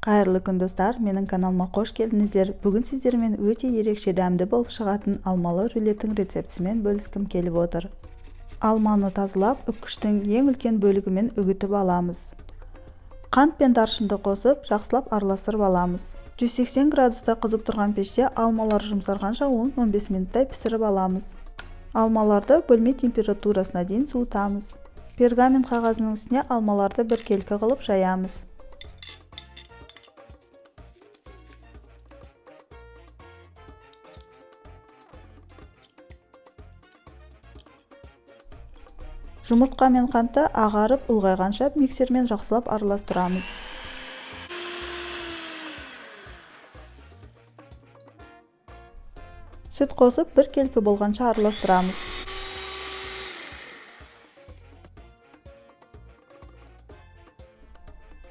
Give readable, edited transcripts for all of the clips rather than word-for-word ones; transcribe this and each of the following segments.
Қайырлы күн, достар! Менің каналыма қош келдіңіздер. Бүгін сіздермен өте ерекше дәмді болып шығатын алмалы рулеттің рецептісімен бөліскім келіп отыр. Алманы тазалап, үккіштің ең үлкен бөлігімен үгітіп аламыз. Қант пен даршынды қосып, жақсылап араластырып аламыз. 180 градуста қызып тұрған пеште алмалар жұмсарғанша 10-15 минуттай пісіріп аламыз. Алмаларды бөлме температурасына дейін суытамыз. Пергамент қағазының үстіне алмаларды біркелкі қылып жаямыз. Жұмыртқа мен қантты ағарып ұлғайғанша миксермен жақсылап араластырамыз. Сүт қосып, біркелкі болғанша араластырамыз.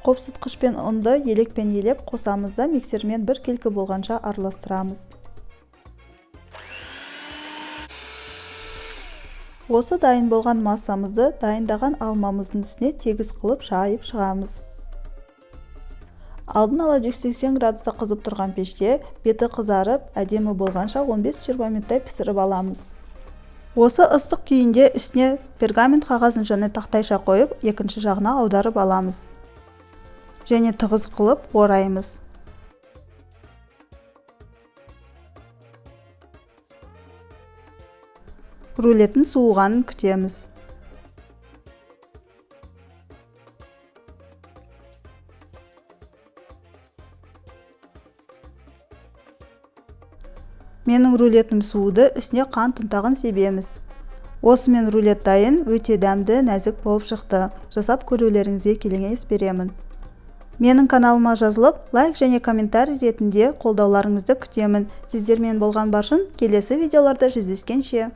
Қопсытқыш пен ұнды елекпен елеп қосамыз да, миксермен біркелкі болғанша араластырамыз. Осы дайын болған массамызды дайындаған алмамыздың үстіне тегіс қылып жайып шығамыз. Алдын ала 180 градуста қызып тұрған пеште беті қызарып, әдемі болғанша 15-20 минуттай пісіріп аламыз. Осы ыстық күйінде үстіне пергамент қағазын және тақтайша қойып, екінші жағына аударып аламыз. Және тығыз қылып ораймыз. Рулеттің суығанын күтеміз. Менің рулетім суыды, үстіне қант ұнтағын себеміз. Осымен рулет дайын, өте дәмді, нәзік болып шықты. Жасап көрулеріңізге кеңес беремін. Менің каналыма жазылып, лайк және комментарий ретінде қолдауларыңызды күтемін. Сіздермен болған Баршын, келесі видеоларда жүздескенше.